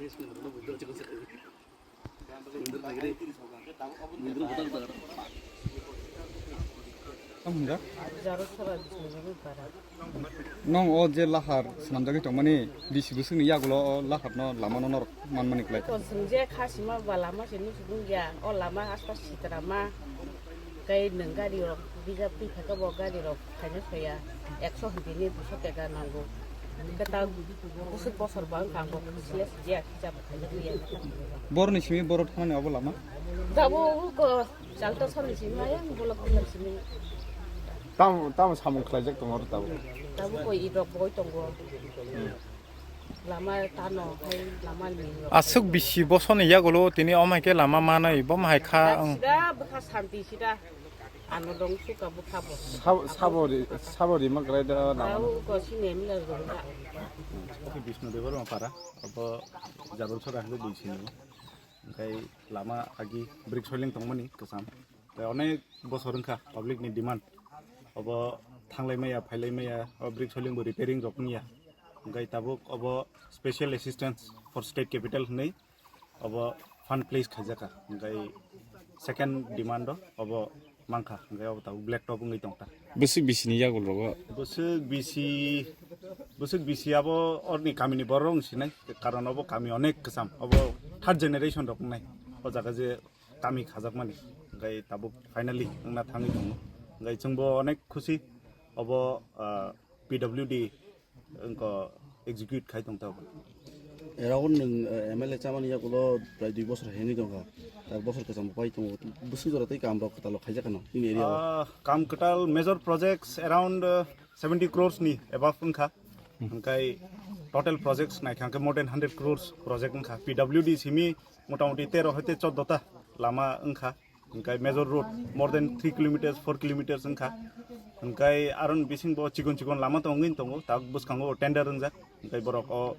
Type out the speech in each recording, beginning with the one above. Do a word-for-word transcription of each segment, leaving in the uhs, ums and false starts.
Tamo hwnjak? Jaro sora Bisnu Jani para. Nong o je lahar swnamjagwi tongmani, bisi bwswkni yagulo o laharno lamano norok manmani kwlai. Eko chwng je kha sima ba lama se nukjagwi ya, o lama hasta sitra ma. Kai nwng gari rok, bija twi phaikhe bo gari rok khaina soya, ekso hwnkhe ni duiso teka nango. Hwnkhe ta bwswk bosor ba wngkha ang bo sle sijak hijab khaina soya. Boroni simi boro thangnani obo lama? Tabuk o Chalta soni simi ayang bolok bolok simi. Tamo, tamo samung khlaijak tongo oro tabuk? Tabuk koi ibrok boi tongo. Lama tano hai lama ni. Aswk bisi bosoni yagulo tini omai khe lama manai, bo mahai kha, ang. Sida bwkha santi sida. Ano dong suka bwkha bo. Sabo, sabo ri, sabo ri ma krai da lama. Tau ko sini emla rongkha. Oke, Bisnu Debbarma para, abo Jabal Sora hwnwi bui sini. Hwnkhe lama agi brick soiling tongmani kwcham. Tei onek bosor wngkha public ni demand. Obo thanglai maya, phailai maya, o brick soiling bo repairing rok wngya. Hwnkhe tabuk obo special assistance for state capital hwnwi obo fund place khaijakha. Hwnkhe second demand o obo mankha. Hwnkhe obo tabuk black top wngwi tongkha. Bwswk bisi ni yagul rogo? Bwswk bisi, bwswk bisi abo orni kami ni borok wng sinai, karon obo kami onek kwcham, obo third generation rok wngnai. O jaga je kami khajakmani, hwnkhe tabuk finally wngna thangwi tongo. Hwnkhe chwngbo onek khusi obo, ah, P W D wngkha execute khai tong tabuk. Era o nwng, eh, M L A chamani yagulo prai dui bosor hwnwi tongkha. Tak bosor kwcham pai tongo. Bwswk jora tei kam rok kwtal khaijak kano nini area o? Ah, kam kwtal major projects around, uh, seventy crores ni above wngkha. Hwnkhe total projects naikha hwnkhe more than hundred crores project wngkha. P W D simi motamoti tero hoite choddo ta lama wngkha. Hwnkhe major road more than three kilometers, four kilometers wngkha. Hwnkhe aron bising bo chikon chikon lama tongwi tongo, tak bwskango tender wngjak. Hwnkhe borok o,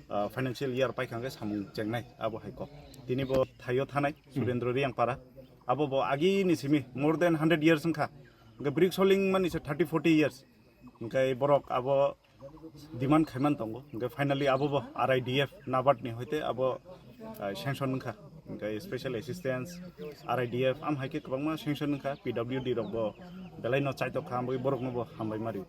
ah, financial year paikha hwnkhe samung chengnai abo hai kok. Tini bo thaio thanai Surendra Riyangpara. Abo bo agini simi more than hundred years wngkha. Hwnkhe brick soiling mani se thirty forty years. Hwnkhe borok abo demand khaiman tongo. Hwnkhe finally abo bo R I D F NABARD ni hoite abo, ah, sanction wngkha. Hwnkhe special assistance, R I D F, am hai khe kwbangma sanction wngkha, P W D rok bo belai no chaitok kha, ambai borok no bo hambai mari.